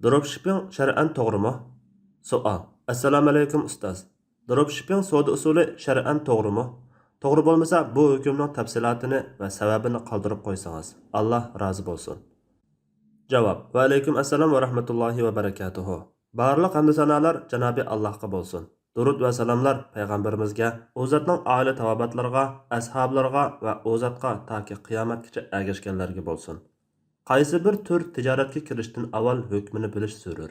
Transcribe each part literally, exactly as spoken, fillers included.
دروپشىپپىڭ شەرئەن توغرىمۇ؟ سوئال. ئەسسالامۇئەلەيكۇم ئۇستاز. دروپشىپپىڭ سودا ئۇسۇلى شەرئەن توغرىمۇ؟ توغرا بولمىسا، بۇ ھۆكۈمنىڭ تەپسىلاتىنى ۋە سەۋەبىنى قالدۇرۇپ قويسىڭىز. ئاللا رازى بولسۇن. جاۋاب. ۋەئەلەيكۇم ئەسسالام ۋە رەھمەتۇللاھى ۋە بەرەكاتۇھۇ. بارلىق ھەمدۇ سانالار جانابى ئاللاھقا بولسۇن. دۇرۇد ۋە سالاملار پەيغەمبىرىمىزگە، ئۇ زاتنىڭ ئائىلە تاۋابىئاتلىرىغا، ئەسھابلىرىغا ۋە ئۇ زاتقا تاكى قىيامەتكىچە ئەگەشكەنلەرگە بولسۇن. قايسى بىر تۈر تىجارەتكە كىرىشتىن ئاۋۋال ھۆكمىنى بىلىش زۆرۈر.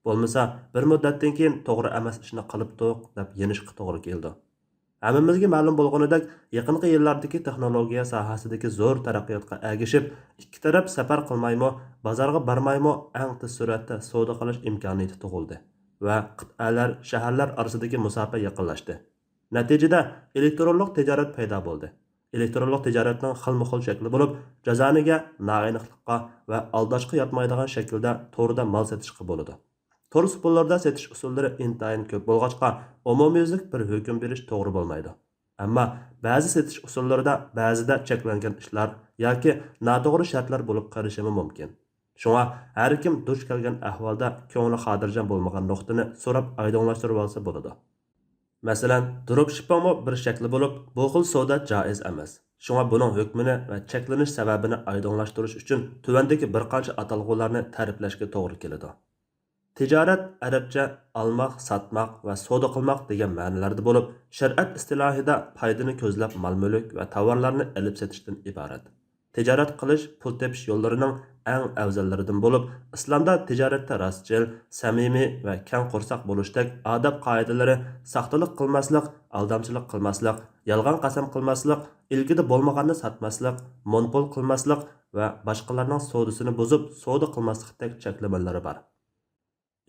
بولمىسا، بىر مۇددەتتىن كېيىن توغرا ئەمەس ئىشنى قىلىپتۇق دەپ يېنىشقا توغرا كېلىدۇ. ھەممىمىزگە مەلۇم بولغىنىدەك، يېقىنقى يىللاردىكى تېخنولوگىيە ساھەسىدىكى زور تەرەققىياتقا ئەگىشىپ، ئىككى تەرەپ سەپەر قىلمايمۇ، بازارغا بارمايمۇ ئەڭ تېز سۈرئەتتە سودا قىلىش ئىمكانىيىتى تۇغۇلدى ۋە قىتئەلەر، شەھەرلەر ئارىسىدىكى مۇساپە يېقىنلاشتى. نەتىجىدە، ئېلېكترونلۇق تىجارەت پەيدا بولدى. ئېلېكترونلۇق تىجارەتنىڭ خىلمۇخىل شەكلى بولۇپ، جازانىگە، نائېنىقلىققا ۋە ئالداشقا ياتمايدىغان شەكىلدە توردا مال سېتىشقا بولىدۇ. تور سۇپىلىرىدا سېتىش ئۇسۇللىرى ئىنتايىن كۆپ بولغاچقا، ئومۇميۈزلۈك بىر ھۆكۈم بېرىش توغرا بولمايدۇ. ئەمما بەزى سېتىش ئۇسۇللىرىدا بەزىدە چەكلەنگەن ئىشلار ياكى ناتوغرا شەرتلەر بولۇپ قېلىشىمۇ مۇمكىن. شۇڭا ھەر كىم دۇچ كەلگەن ئەھۋالدا كۆڭلى خاتىرجەم بولمىغان نۇقتىنى سوراپ ئايدىڭلاشتۇرۇۋالسا بولىدۇ. مەسىلەن، دروپشىپپىڭمۇ بىر شەكلى بولۇپ، بۇ خىل سودا جائىز ئەمەس. شۇڭا بۇنىڭ ھۆكمىنى ۋە چەكلىنىش سەۋەبىنى ئايدىڭلاشتۇرۇش ئۈچۈن تۆۋەندىكى بىر قانچە ئاتالغۇلارنى تەرىپلەشكە توغرا كېلىدۇ. تىجارەت ئەرەبچە ئالماق، ساتماق ۋە سودا قىلماق دېگەن مەنىلەردە بولۇپ، شەرىئەت ئىستىلاھىدا پايدىنى كۆزلەپ مال-مۈلۈك ۋە تاۋارلارنى ئېلىپ سېتىشتىن ئىبارەت. تىجارەت قىلىش پۇل تېپىش يوللىرىنىڭ ئەڭ ئەۋزەللىرىدىن بولۇپ، ئىسلامدا تىجارەتتە راستچىل، سەمىمىي ۋە كەڭ قورساق بولۇشتەك ئادەپ قائىدىلىرى، ساختىلىق قىلماسلىق، ئالدامچىلىق قىلماسلىق، يالغان قەسەم قىلماسلىق، ئىلكىدە بولمىغاننى ساتماسلىق، مونوپول قىلماسلىق ۋە باشقىلارنىڭ سودىسىنى بۇزۇپ سودا قىلماسلىقتەك چەكلىمىلىرى بار.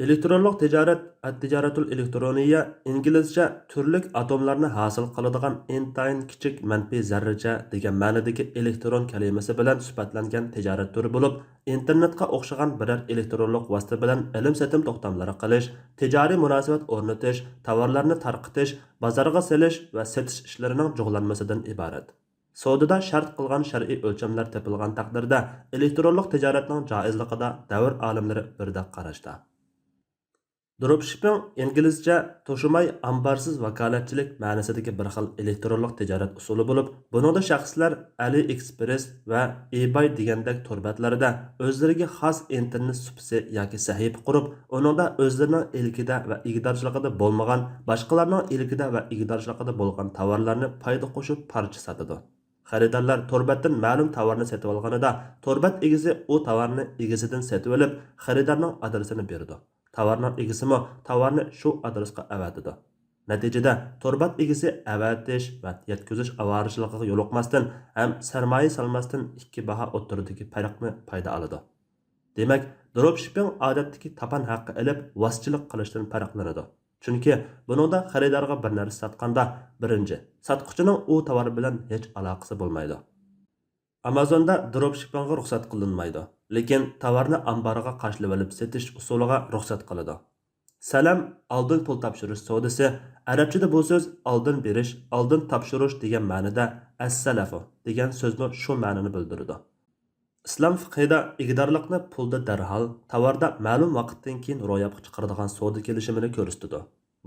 ئېلېكترونلۇق تىجارەت، ئەت-تىجارەتۇل ئېلېكترونىيە، ئىنگلىزچە تۈرلۈك ئاتوملارنى ھاسىل قىلىدىغان ئىنتايىن كىچىك مەنپىي زەررىچە دېگەن مەنىدىكى ئېلېكترون كەلىمىسى بىلەن سۈپەتلەنگەن تىجارەت تۈرى بولۇپ، ئىنتېرنېتقا ئوخشىغان بىرەر ئېلېكترونلۇق ۋاسىتە بىلەن ئېلىم-سېتىم توختاملىرى قىلىش، تىجارىي مۇناسىۋەت ئورنىتىش، تاۋارلارنى تارقىتىش، بازارغا سېلىش ۋە سېتىش ئىشلىرىنىڭ جۇغلانمىسىدىن ئىبارەت. سودىدا شەرت قىلغان شەرئىي ئۆلچەملەر تېپىلغان تەقدىردە، ئېلېكترونلۇق تىجارەتنىڭ جائىزلىقىدا دەۋر ئالىملىرى بىردەك قاراشتا. دروپشىپپىڭ ئىنگلىزچە توشۇماي ئامبارسىز ۋاكالەتچىلىك مەنىسىدىكى بىر خىل ئېلېكترونلۇق تىجارەت ئۇسۇلى بولۇپ، بۇنىڭدا شەخسلەر ئەلى ئېكسپرېس ۋە ئىباي دېگەندەك تور بەتلەردە ئۆزلىرىگە خاس ئىنتېرنېت سۇپىسى ياكى سەھىپە قۇرۇپ، ئۇنىڭدا ئۆزلىرىنىڭ ئىلكىدە ۋە ئىگىدارچىلىقىدا بولمىغان، باشقىلارنىڭ ئىلكىدە ۋە ئىگىدارچىلىقىدا بولغان تاۋارلارنى پايدا قوشۇپ پارچە ساتىدۇ. خېرىدارلار تور بەتتىن مەلۇم تاۋارنى سېتىۋالغىنىدا، تور بەت ئىگىسى ئۇ تاۋارنى ئىگىسىدىن سېتىۋېلىپ، خېرىدارنىڭ ئادرېسىنى بېرىدۇ. تاۋارنىڭ ئىگىسىمۇ تاۋارنى شۇ ئادرېسقا ئەۋەتىدۇ. نەتىجىدە، تور بەت ئىگىسى ئەۋەتىش ۋە يەتكۈزۈش ئاۋارىچىلىقىغا يولۇقماستىن ھەم سەرمايە سالماستىن ئىككى باھا ئوتتۇرىدىكى پەرقنى پايدا ئالىدۇ. دېمەك، دروپشىپپىڭ ئادەتتىكى تاپان ھەققى ئېلىپ ۋاسىتىچىلىك قىلىشتىن پەرقلىنىدۇ. چۈنكى بۇنىڭدا خېرىدارغا بىر نەرسە ساتقاندا، بىرىنچى، ساتقۇچىنىڭ ئۇ تاۋار بىلەن ھېچ ئالاقىسى بولمايدۇ. ئامازوندا دروپشىپپىڭغا رۇخسەت قىلىنمايدۇ، لېكىن تاۋارنى ئامبارغا قاچىلىۋېلىپ سېتىش ئۇسۇلىغا رۇخسەت قىلىدۇ. سەلەم، ئالدىن پۇل تاپشۇرۇش سودىسى، ئەرەبچىدە بۇ سۆز ئالدىن بېرىش، ئالدىن تاپشۇرۇش دېگەن مەنىدە، ئەسسەلەفۇ دېگەن سۆزمۇ شۇ مەنىنى بىلدۈرىدۇ. ئىسلام فىقھىدا ئىگىدارلىقنى پۇلدا دەرھال، تاۋاردا مەلۇم ۋاقىتتىن كېيىن روياپقا چىقىرىدىغان سودا كېلىشىمىنى كۆرسىتىدۇ.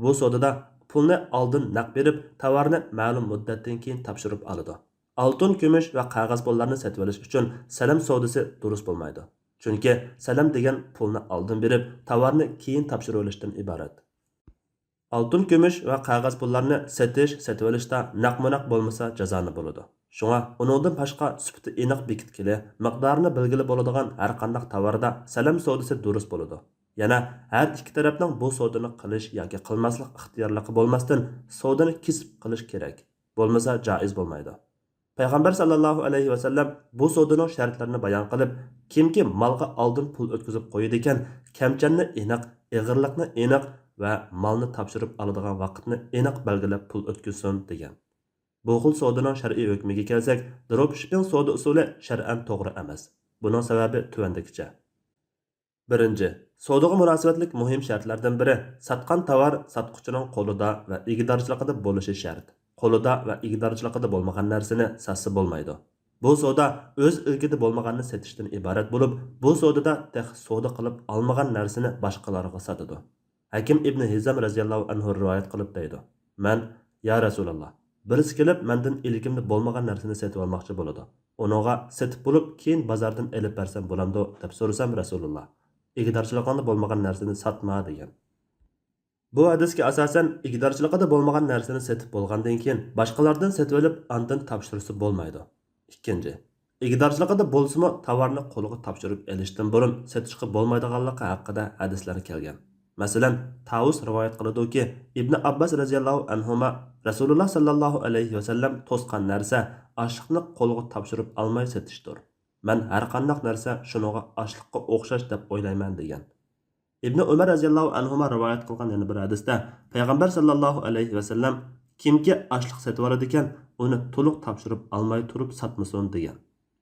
بۇ سودىدا پۇلنى ئالدىن نەق بېرىپ، تاۋارنى مەلۇم مۇددەتتىن كېيىن تاپشۇرۇپ ئالىدۇ. ئالتۇن، كۈمۈش ۋە قەغەز پۇللارنى سېتىۋېلىش ئۈچۈن سەلەم سودىسى دۇرۇس بولمايدۇ. چۈنكى سەلەم دېگەن پۇلنى ئالدىن بېرىپ، تاۋارنى كېيىن تاپشۇرۇۋېلىشتىن ئىبارەت. ئالتۇن، كۈمۈش ۋە قەغەز پۇللارنى سېتىش، سېتىۋېلىشتا نەقمۇنەق بولمىسا جازانى بولىدۇ. شۇڭا ئۇنىڭدىن باشقا سۈپىتى ئېنىق بېكىتكىلى، مىقدارىنى بىلگىلى بولىدىغان ھەرقانداق تاۋاردا سەلەم سودىسى دۇرۇس بولىدۇ. يەنە ھەر ئىككى تەرەپنىڭ بۇ سودىنى قىلىش ياكى قىلماسلىق ئىختىيارلىقى بولماستىن، سودىنى كېسىپ قىلىش كېرەك. بولمىسا جائىز بولمايدۇ. پەيغەمبەر ساللاللاھۇ ئەلەيھى ۋەسەللەم بۇ سودىنىڭ شەرتلىرىنى بايان قىلىپ، كىمكى مالغا ئالدىن پۇل ئۆتكۈزۈپ قويىدىكەن، كەمچەننى ئېنىق، ئېغىرلىقنى ئېنىق ۋە مالنى تاپشۇرۇپ ئالىدىغان ۋاقىتنى ئېنىق بەلگىلەپ پۇل ئۆتكۈزسۇن، دېگەن. بۇ خىل سودىنىڭ شەرئىي ھۆكمىگە كەلسەك، دروپشىپپىڭ سودا ئۇسۇلى شەرئەن توغرا ئەمەس. بۇنىڭ سەۋەبى تۆۋەندىكىچە. بىرىنچى، سودىغا مۇناسىۋەتلىك مۇھىم شەرتلەردىن بىرى، ساتقان تاۋار ساتقۇچىنىڭ قولىدا ۋە ئىگىدارچىلىقىدا بولۇشى شەرت. قولىدا ۋە ئىگىدارچىلىقىدا بولمىغان نەرسىنى ساتسا بولمايدۇ. بۇ سودا ئۆز ئىلكىدە بولمىغاننى سېتىشتىن ئىبارەت بولۇپ، بۇ سودىدا تېخى سودا قىلىپ ئالمىغان نەرسىنى باشقىلارغا ساتىدۇ. ھەكىم ئىبنى ھىزام رەزىياللاھۇ ئەنھۇ رىۋايەت قىلىپ دەيدۇ، مەن، يا رەسۇلاللا، بىرسى كېلىپ مەندىن ئىلكىمدە بولمىغان نەرسىنى سېتىۋالماقچى بولىدۇ. ئۇنىڭغا سېتىپ بولۇپ، كېيىن بازاردىن ئېلىپ بەرسەم بولامدۇ؟ دەپ سورىسام، رەسۇلۇللا، ئىگىدارچىلىقىڭدا بولمىغان نەرسىنى ساتما، دېگەن. بۇ ھەدىسكە ئاساسەن، ئىگىدارچىلىقىدا بولمىغان نەرسىنى سېتىپ بولغاندىن كېيىن، باشقىلاردىن سېتىۋېلىپ، ئاندىن تاپشۇرسا بولمايدۇ. ئىككىنچى، ئىگىدارچىلىقىدا بولسىمۇ، تاۋارنى قولىغا تاپشۇرۇپ ئېلىشتىن بۇرۇن سېتىشقا بولمايدىغانلىقى ھەققىدە ھەدىسلەر كەلگەن. مەسىلەن، تاۋۇس رىۋايەت قىلىدۇكى، ئىبنى ئابباس رەزىياللاھۇ ئەنھۇما، رەسۇلۇللا ساللاللاھۇ ئەلەيھى ۋەسەللەم توسقان نەرسە ئاشلىقنى قولغا تاپشۇرۇپ ئالماي سېتىشتۇر. مەن ھەرقانداق نەرسە شۇنىڭغا ئاشلىققا ئوخشاش دەپ ئويلايمەن، دېگەن. ئىبنى ئۆمەر رەزىياللاھۇ ئەنھۇما رىۋايەت قىلغان يەنە بىر ھەدىستە پەيغەمبەر ساللاللاھۇ ئەلەيھى ۋەسەللەم، كىمكى ئاشلىق سېتىۋالىدىكەن، ئۇنى تولۇق تاپشۇرۇپ ئالماي تۇرۇپ ساتمىسۇن، دېگەن.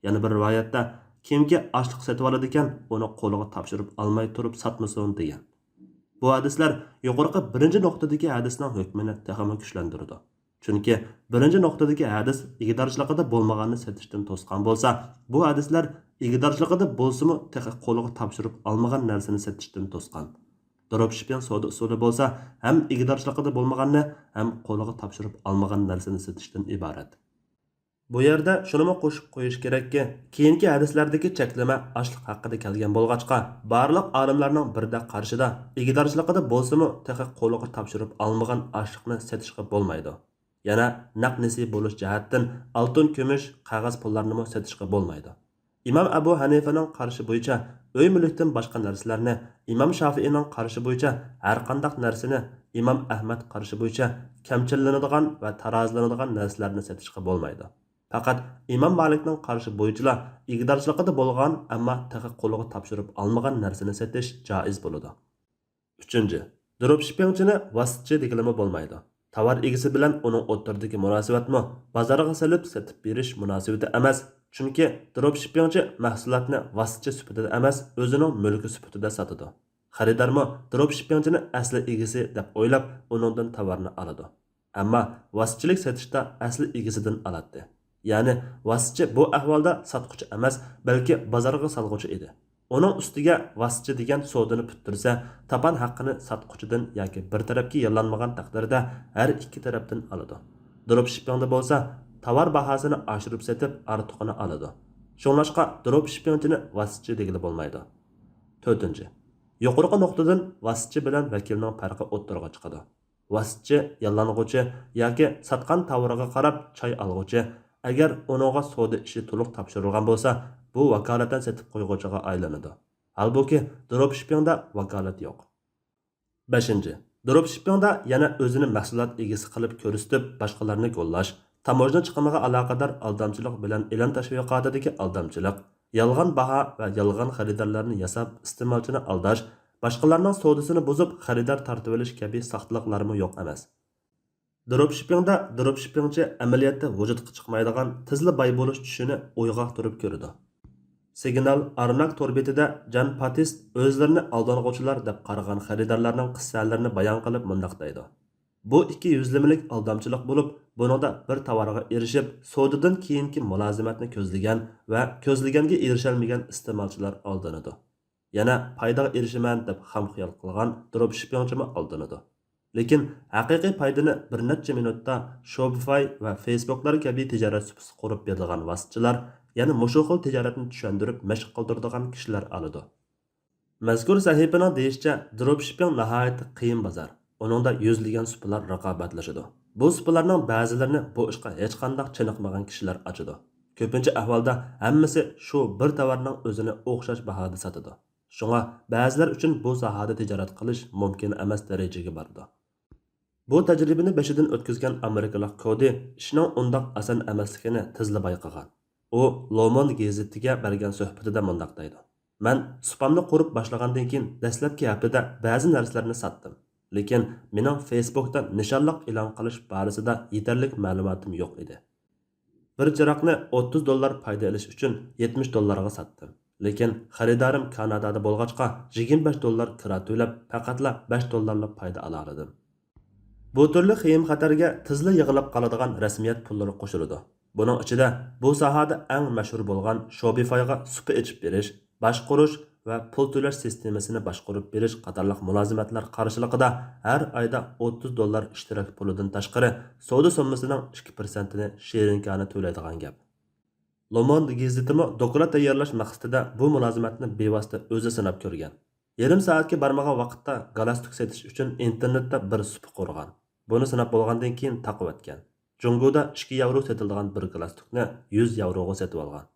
يەنە بىر رىۋايەتتە، كىمكى ئاشلىق سېتىۋالىدىكەن، ئۇنى قولىغا تاپشۇرۇپ ئالماي تۇرۇپ ساتمىسۇن، دېگەن. بۇ ھەدىسلەر يۇقىرىقى بىرىنچى نۇقتىدىكى ھەدىسنىڭ ھۆكمىنى تېخىمۇ كۈچلەندۈرىدۇ. چۈنكى بىرىنچى نۇقتىدىكى ھەدىس ئىگىدارچىلىقىدا بولمىغاننى سېتىشتىن توسقان بولسا، بۇ ھەدىسلەر ئىگىدارچىلىقىدا بولسىمۇ تېخى قولىغا تاپشۇرۇپ ئالمىغان نەرسىنى سېتىشتىن توسقان. دروپشىپپىڭ سودا ئۇسۇلى بولسا ھەم ئىگىدارچىلىقىدا بولمىغاننى، ھەم قولىغا تاپشۇرۇپ ئالمىغان نەرسىنى سېتىشتىن ئىبارەت. بۇ يەردە شۇنىمۇ قوشۇپ قويۇش كېرەككى، كېيىنكى ھەدىسلەردىكى چەكلىمە ئاشلىق ھەققىدە كەلگەن بولغاچقا، بارلىق ئالىملارنىڭ بىردەك قارىشىدا، ئىگىدارچىلىقىدا بولسىمۇ تېخى قولىغا تاپشۇرۇپ ئالمىغان ئاشلىقنى سېتىشقا بولمايدۇ. يەنە نەق نېسى بولۇش جەھەتتىن ئالتۇن، كۈمۈش، قەغەز پۇللارنىمۇ سېتىشقا بولمايدۇ. ئىمام ئەبۇ ھەنىفەنىڭ قارىشى بويىچە، ئۆي مۈلۈكتىن باشقا نەرسىلەرنى، ئىمام شافىئىنىڭ قارىشى بويىچە ھەرقانداق نەرسىنى، ئىمام ئەھمەد قارىشى بويىچە كەمچىللىنىدىغان ۋە تارازىلىنىدىغان نەرسىلەرنى سېتىشقا بولمايدۇ. پەقەت ئىمام مالىكنىڭ قارىشى بويىچىلا ئىگىدارچىلىقىدا بولغان، ئەمما تېخى قولىغا تاپشۇرۇپ ئالمىغان نەرسىنى سېتىش جائىز بولىدۇ. ئۈچىنچى، دروپشىپپىڭچىنى ۋاسىتىچى دېگىلىمۇ بولمايدۇ. تاۋار ئىگىسى بىلەن ئۇنىڭ ئوتتۇرىدىكى مۇناسىۋەتمۇ بازارغا سېلىپ سېتىپ بېرىش مۇناسىۋىتى ئەمەس، چۈنكى دروپشىپپىڭچى مەھسۇلاتنى ۋاسىتىچى سۈپىتىدە ئەمەس، ئۆزىنىڭ مۈلكى سۈپىتىدە ساتىدۇ. خېرىدارمۇ دروپشىپپىڭچىنى ئەسلى ئىگىسى دەپ ئويلاپ، ئۇنىڭدىن تاۋارنى ئالىدۇ. ئەمما ۋاسىتىچىلىك سېتىشتا ئەسلى ئىگىسىدىن ئالاتتى. يەنى ۋاسىتىچى بۇ ئەھۋالدا ساتقۇچى ئەمەس، بەلكى بازارغا سالغۇچى ئىدى. ئۇنىڭ ئۈستىگە ۋاسىتىچى دېگەن سودىنى پۈتتۈرسە، تاپان ھەققىنى ساتقۇچىدىن ياكى بىر تەرەپكە ياللانمىغان تەقدىردە ھەر ئىككى تەرەپتىن ئالىدۇ. دروپشىپپىڭدا بولسا، تاۋار باھاسىنى ئاشۇرۇپ سېتىپ، ئارتۇقىنى ئالىدۇ. شۇڭلاشقا، دروپشىپپىڭچىنى ۋاسىتىچى دېگىلى بولمايدۇ. تۆتىنچى، يۇقىرىقى نۇقتىدىن ۋاسىتىچى بىلەن ۋەكىلنىڭ پەرقى ئوتتۇرىغا چىقىدۇ. ۋاسىتىچى ياللانغۇچى ياكى ساتقان تاۋىرىغا قاراپ چاي ئالغۇچى، ئەگەر ئۇنىڭغا سودا ئىشى تولۇق تاپشۇرۇلغان بولسا، بۇ ۋاكالىتەن سېتىپ قويغۇچىغا ئايلىنىدۇ. ھالبۇكى، دروپشىپپىڭدا ۋاكالەت يوق. بەشىنچى، دروپشىپپىڭدا يەنە ئۆزىنى مەھسۇلات ئىگىسى قىلىپ كۆرسىتىپ، باشقىلارنى گوللاش، تاموژنا چىقىمىغا ئالاقىدار ئالدامچىلىق بىلەن ئېلان تەشۋىقاتىدىكى ئالدامچىلىق، يالغان باھا ۋە يالغان خېرىدارلارنى ياساپ، ئىستېمالچىنى ئالداش، باشقىلارنىڭ سودىسىنى بۇزۇپ، خېرىدار تارتىۋېلىش كەبى ساختىلىقلارمۇ يوق ئەمەس. دروپشىپپىڭدا دروپشىپپىڭچى ئەمەلىيەتتە ۋۇجۇدقا چىقمايدىغان تېزلا باي بولۇش چۈشىنى ئويغاق تۇرۇپ كۆرىدۇ. سىگنال ئارناك تور بېتىدە جان پاتىست ئۆزلىرىنى ئالدانغۇچىلار دەپ قارىغان خېرىدارلارنىڭ قىسسەلىرىنى بايان قىلىپ مۇنداق دەيدۇ: بۇ ئىككى يۈزلىمىلىك ئالدامچىلىق بولۇپ، بۇنىڭدا بىر تاۋارغا ئېرىشىپ، سودىدىن كېيىنكى مۇلازىمەتنى كۆزلىگەن ۋە كۆزلىگەنگە ئېرىشەلمىگەن ئىستېمالچىلار ئالدىنىدۇ. يەنە پايدىغا ئېرىشىمەن دەپ خام خىيال قىلغان دروپشىپپىڭچىمۇ ئالدىنىدۇ. لېكىن ھەقىقىي پايدىنى بىر نەچچە مىنۇتتا شوپىفاي ۋە فېيسبوكلار كەبى تىجارەت سۇپىسى قۇرۇپ بېرىدىغان ۋاسىتىچىلار، يەنە مۇشۇ خىل تىجارەتنى چۈشەندۈرۈپ مەشىق قىلدۇرىدىغان كىشىلەر ئالىدۇ. مەزكۇر سەھىپىنىڭ دېيىشىچە، دروپشىپپىڭ ناھايىتى قىيىن بازار. ئۇنىڭدا يۈزلىگەن سۇپىلار رىقابەتلىشىدۇ. بۇ سۇپىلارنىڭ بەزىلىرىنى بۇ ئىشقا ھېچقانداق چېنىقمىغان كىشىلەر ئاچىدۇ. كۆپىنچە ئەھۋالدا ھەممىسى شۇ بىر تاۋارنىڭ ئۆزىنى ئوخشاش باھادا ساتىدۇ. شۇڭا بەزىلەر ئۈچۈن بۇ ساھەدە تىجارەت قىلىش مۇمكىن ئەمەس دەرىجىگە بارىدۇ. بۇ تەجرىبىنى بېشىدىن ئۆتكۈزگەن ئامېرىكىلىق كودى ئىشنىڭ ئۇنداق ئاسان ئەمەسلىكىنى تېزلا بايقىغان. ئۇ لوموند گېزىتىگە بەرگەن سۆھبىتىدە مۇنداق دەيدۇ: مەن سۇپامنى قۇرۇپ باشلىغاندىن كېيىن دەسلەپكى ھەپتىدە بەزى نەرسىلەرنى ساتتىم. لېكىن مېنىڭ فېيسبوكتا نىشانلىق ئېلان قىلىش بارىسىدا يېتەرلىك مەلۇماتىم يوق ئىدى. بىر چىراغنى ئوتتۇز دوللار پايدا ئېلىش ئۈچۈن يەتمىش دوللارغا ساتتىم. لېكىن خېرىدارىم كانادادا بولغاچقا، يىگىرمە بەش دوللار كىرا تۆلەپ، پەقەتلا بەش دوللارلا پايدا ئالالىدىم. بۇ تۈرلۈك خېيىم-خەتەرگە تېزلا يىغىلىپ قالىدىغان رەسمىيەت پۇللىرى قوشۇلىدۇ. بۇنىڭ ئىچىدە بۇ ساھەدە ئەڭ مەشھۇر بولغان شوبىفايغا سۇپا ئېچىپ بېرىش، باشقۇرۇش ۋە پۇل تۆلەش سىستېمىسىنى باشقۇرۇپ بېرىش قاتارلىق مۇلازىمەتلەر قارشىلىقىدا ھەر ئايدا ئوتتۇز دوللار ئىشتىراك پۇلىدىن تاشقىرى سودا سوممىسىنىڭ ئىككى پىرسەنتىنى شېرىنكانە تۆلەيدىغان گەپ. لوموند گېزىتىمۇ دوكلات تەييارلاش مەقسىتىدە بۇ مۇلازىمەتنى بىۋاسىتە ئۆزى سىناپ كۆرگەن. يېرىم سائەتكە بارمىغان ۋاقىتتا گالاستۇك سېتىش ئۈچۈن ئىنتېرنېتتا بىر سۇپا قۇرغان. بۇنى سىناپ بولغاندىن كېيىن تاقىۋەتكەن. جۇڭگودا ئىككى ياۋرو سېتىلىدىغان بىر گالاستۇكنى يۈز ياۋروغا سېتىۋالغان.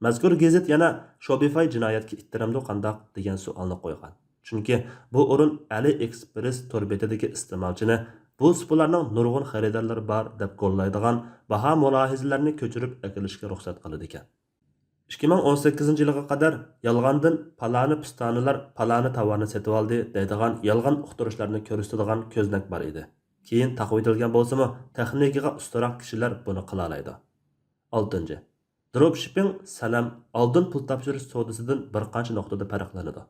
مەزكۇر گېزىت يەنە شوبىفاي جىنايەتكە ئىتتىرەمدۇ قانداق دېگەن سوئالنى قويغان. چۈنكى بۇ ئورۇن ئەلى ئېكسپرېس تور بېتىدىكى ئىستېمالچىنى بۇ سۇپىلارنىڭ نۇرغۇن خېرىدارلىرى بار دەپ گوللايدىغان باھا مۇلاھىزىلەرنى كۆچۈرۈپ ئەكېلىشكە رۇخسەت قىلىدىكەن. ئىككى مىڭ ئون سەككىزىنچى يىلغا قەدەر يالغاندىن پالانى پۇستانىلار پالانى تاۋارنى سېتىۋالدى دەيدىغان يالغان ئۇقتۇرۇشلارنى كۆرسىتىدىغان كۆزنەك بار ئىدى. كېيىن تاقىۋېتىلگەن بولسىمۇ، تېخنىكىغا ئۇستىراق كىشىلەر بۇنى قىلالايدۇ. ئالتىنچى، دروپشىپپىڭ سەلەم ئالدىن پۇل تاپشۇرۇش سودىسىدىن بىر قانچە نۇقتىدا پەرقلىنىدۇ.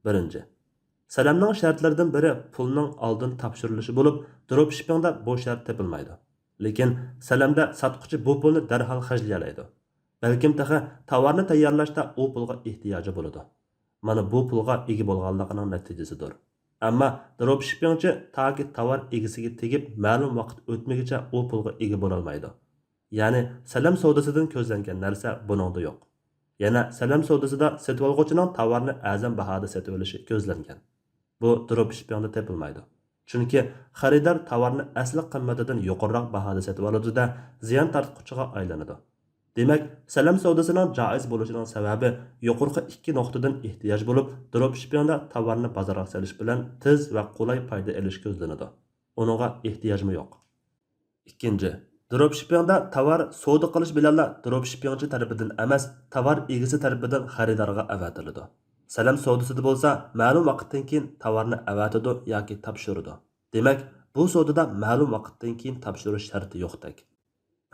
بىرىنچى، سەلەمنىڭ شەرتلىرىدىن بىرى پۇلنىڭ ئالدىن تاپشۇرۇلۇشى بولۇپ، دروپشىپپىڭدا بۇ شەرت تېپىلمايدۇ. لېكىن سەلەمدە ساتقۇچى بۇ پۇلنى دەرھال خەجلىيەلەيدۇ. بەلكىم تېخى تاۋارنى تەييارلاشتا ئۇ پۇلغا ئېھتىياجى بولىدۇ. مانا بۇ پۇلغا ئىگە بولغانلىقىنىڭ نەتىجىسىدۇر. ئەمما دروپشىپپىڭچى تاكى تاۋار ئىگىسىگە تېگىپ مەلۇم ۋاقىت ئۆتمىگىچە ئۇ پۇلغا ئىگە بولالمايدۇ. يەنى سەلەم سودىسىدىن كۆزلەنگەن نەرسە بۇنىڭدا يوق. يەنە سەلەم سودىسىدا سېتىۋالغۇچىنىڭ تاۋارنى ئەرزان باھادا سېتىۋېلىشى كۆزلەنگەن. بۇ دروپشىپپىڭدا تېپىلمايدۇ. چۈنكى خېرىدار تاۋارنى ئەسلى قىممىتىدىن يۇقىرىراق باھادا سېتىۋالىدۇ-دە، زىيان تارتقۇچىغا ئايلىنىدۇ. دېمەك، سەلەم سودىسىنىڭ جائىز بولۇشىنىڭ سەۋەبى يۇقىرىقى ئىككى نۇقتىدىن ئېھتىياج بولۇپ، دروپشىپپىڭدا تاۋارنى بازارغا سېلىش بىلەن تېز ۋە قولاي پايدا ئېلىش كۆزلىنىدۇ. ئۇنىڭغا ئېھتىياجمۇ يوق. ئىككىنچى، دروپشىپپىڭدا تاۋار سودا قىلىش بىلەنلا دروپشىپپىڭچى تەرىپىدىن ئەمەس، تاۋار ئىگىسى تەرىپىدىن خېرىدارغا ئەۋەتىلىدۇ. سەلەم سودىسىدا بولسا مەلۇم ۋاقىتتىن كېيىن تاۋارنى ئەۋەتىدۇ ياكى تاپشۇرىدۇ. دېمەك، بۇ سودىدا مەلۇم ۋاقىتتىن كېيىن تاپشۇرۇش شەرتى يوقتەك.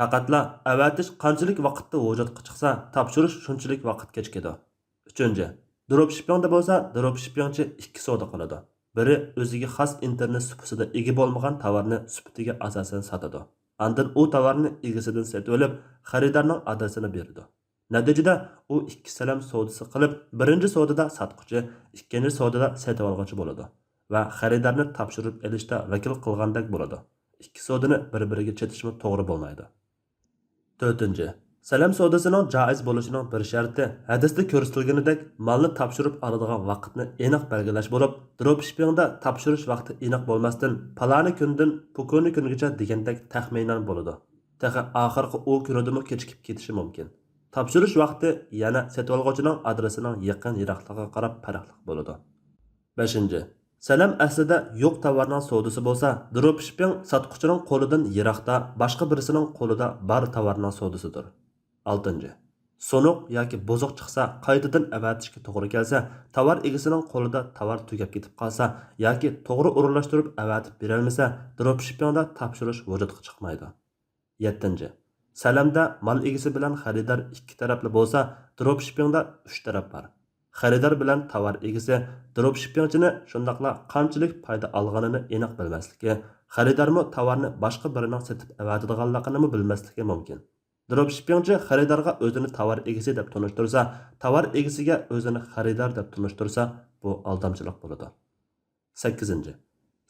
پەقەتلا ئەۋەتىش قانچىلىك ۋاقىتتا ۋۇجۇدقا چىقسا، تاپشۇرۇش شۇنچىلىك ۋاقىت كېچىكىدۇ. ئۈچىنچى، دروپشىپپىڭدا بولسا دروپشىپپىڭچى ئىككى سودا قىلىدۇ. بىرى ئۆزىگە خاس ئىنتېرنېت سۇپىسىدا ئىگە بولمىغان تاۋارنى سۇپىتىگە ئاساسەن ساتىدۇ. ئاندىن ئۇ تاۋارنى ئىگىسىدىن سېتىۋېلىپ، خېرىدارنىڭ ئادرېسىنى بېرىدۇ. نەتىجىدە ئۇ ئىككى سەلەم سودىسى قىلىپ، بىرىنچى سودىدا ساتقۇچى، ئىككىنچى سودىدا سېتىۋالغۇچى بولىدۇ ۋە خېرىدارنى تاپشۇرۇپ ئېلىشتا ۋەكىل قىلغاندەك بولىدۇ. ئىككى سودىنى بىر-بىرىگە چېتىشمۇ توغرا بولمايدۇ. تۆتىنچى، سەلەم سودىسىنىڭ جائىز بولۇشىنىڭ بىر شەرتى، ھەدىستە كۆرسىتىلگىنىدەك، مالنى تاپشۇرۇپ ئالىدىغان ۋاقىتنى ئېنىق بەلگىلەش بولۇپ، دروپشىپپىڭدا تاپشۇرۇش ۋاقتى ئېنىق بولماستىن، پالانى كۈندىن پۇكۈنى كۈنگىچە دېگەندەك تەخمىنەن بولىدۇ. تېخى ئاخىرقى ئۇ كۈنىدىمۇ كېچىكىپ كېتىشى مۇمكىن. تاپشۇرۇش ۋاقتى يەنە سېتىۋالغۇچىنىڭ ئادرېسىنىڭ يېقىن-يىراقلىقىغا قاراپ پەرقلىق بولىدۇ. بەشىنچى، سەلەم ئەسلىدە يوق تاۋارنىڭ سودىسى بولسا، دروپشىپپىڭ ساتقۇچىنىڭ قولىدىن يىراقتا، باشقا بىرسىنىڭ قولىدا بار تاۋارنىڭ سودىسىدۇر. ئالتىنچى، سۇنۇق ياكى بۇزۇق چىقسا، قايتىدىن ئەۋەتىشكە توغرا كەلسە، تاۋار ئىگىسىنىڭ قولىدا تاۋار تۈگەپ كېتىپ قالسا ياكى توغرا ئورۇنلاشتۇرۇپ ئەۋەتىپ بېرەلمىسە، دروپشىپپىڭدا تاپشۇرۇش ۋۇجۇدقا چىقمايدۇ. يەتتىنچى، سەلەمدە مال ئىگىسى بىلەن خېرىدار ئىككى تەرەپلا بولسا، دروپشىپپىڭدا ئۈچ تەرەپ بار. خېرىدار بىلەن تاۋار ئىگىسى دروپشىپپىڭچىنى شۇنداقلا قانچىلىك پايدا ئالغىنىنى ئېنىق بىلمەسلىكى، خېرىدارمۇ تاۋارنى باشقا بىرىنىڭ سېتىپ ئەۋەتىدىغانلىقىنىمۇ بىلمەسلىكى مۇمكىن. دروپشىپپىڭچى خېرىدارغا ئۆزىنى تاۋار ئىگىسى دەپ تونۇشتۇرسا، تاۋار ئىگىسىگە ئۆزىنى خېرىدار دەپ تونۇشتۇرسا، بۇ ئالدامچىلىق بولىدۇ. سەككىزىنچى،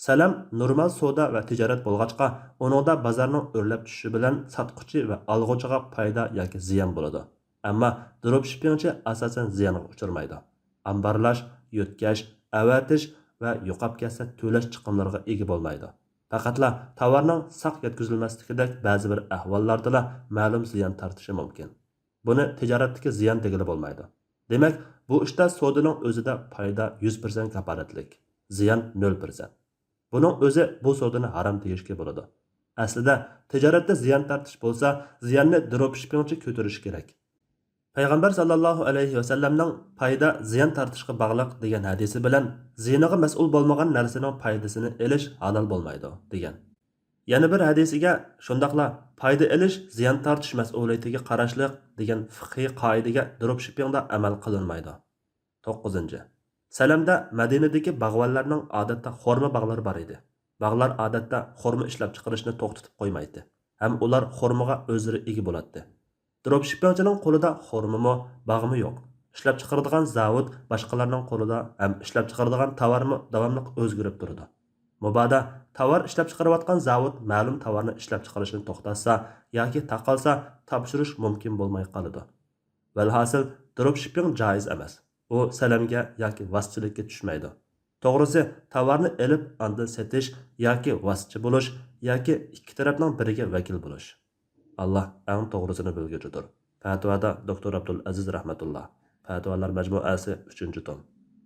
سەلەم نورمال سودا ۋە تىجارەت بولغاچقا، ئۇنىڭدا بازارنىڭ ئۆرلەپ چۈشۈشى بىلەن ساتقۇچى ۋە ئالغۇچىغا پايدا ياكى زىيان بولىدۇ. ئەمما دروپشىپپىڭچى ئاساسەن زىيانغا ئۇچرىمايدۇ. ئامبارلاش، يۆتكەش، ئەۋەتىش ۋە يوقاپ كەتسە تۆلەش چىقىملىرىغا ئىگە بولمايدۇ. پەقەتلا تاۋارنىڭ ساق يەتكۈزۈلمەسلىكىدەك بەزى بىر ئەھۋاللاردىلا مەلۇم زىيان تارتىشى مۇمكىن. بۇنى تىجارەتتىكى زىيان دېگىلى بولمايدۇ. دېمەك، بۇ ئىشتا سودىنىڭ ئۆزىدە پايدا يۈز پىرسەنت كاپالەتلىك، زىيان نۆل پىرسەنت. بۇنىڭ ئۆزى بۇ سودىنى ھارام دېيىشكە بولىدۇ. ئەسلىدە، تىجارەتتە زىيان تارتىش بولسا، زىياننى دروپشىپپىڭچى كۆتۈرۈشى كېرەك. پەيغەمبەر ساللاللاھۇ ئەلەيھى ۋەسەللەمنىڭ پايدا زىيان تارتىشقا باغلىق دېگەن ھەدىسى بىلەن زىيىنىغا مەسئۇل بولمىغان نەرسىنىڭ پايدىسىنى ئېلىش ھالال بولمايدۇ، دېگەن. يەنە بىر ھەدىسىگە، شۇنداقلا پايدا ئېلىش زىيان تارتىش مەسئۇلىيىتىگە قاراشلىق دېگەن فىقھىي قائىدىگە دروپشىپپىڭدا ئەمەل قىلىنمايدۇ. توققۇزىنچى، سەلەمدە مەدىنىدىكى باغۋەنلەرنىڭ ئادەتتە خورما باغلىرى بار ئىدى. باغلار ئادەتتە خورما ئىشلەپچىقىرىشنى توختىتىپ قويمايتتى. ھەم ئۇلار خورمىغا ئۆزلىرى ئىگە بولاتتى. دروپشىپپىڭچىنىڭ قولىدا خورمىمۇ، باغمۇ يوق. ئىشلەپچىقىرىدىغان زاۋۇت باشقىلارنىڭ قولىدا ھەم ئىشلەپچىقىرىدىغان تاۋارمۇ داۋاملىق ئۆزگىرىپ تۇرىدۇ. مۇبادا تاۋار ئىشلەپچىقىرىۋاتقان زاۋۇت مەلۇم تاۋارنى ئىشلەپچىقىرىشنى توختاتسا ياكى تاقالسا، تاپشۇرۇش مۇمكىن بولماي قالىدۇ. ۋەلھاسىل، دروپشىپپىڭ جائىز ئەمەس. ئۇ سەلەمگە ياكى ۋاسىتىچىلىككە چۈشمەيدۇ. توغرىسى، تاۋارنى ئېلىپ ئاندىن سېتىش ياكى ۋاسىتىچى بولۇش ياكى ئىككى تەرەپنىڭ بىرىگە ۋەكىل بولۇش. ئاللا ئەڭ توغرىسىنى بىلگۈچىدۇر. پەتىۋادا دوكتور ئابدۇل ئەزىز رەھمەتۇللا. پەتىۋالار مەجمۇئەسى، ئۈچىنچى توم.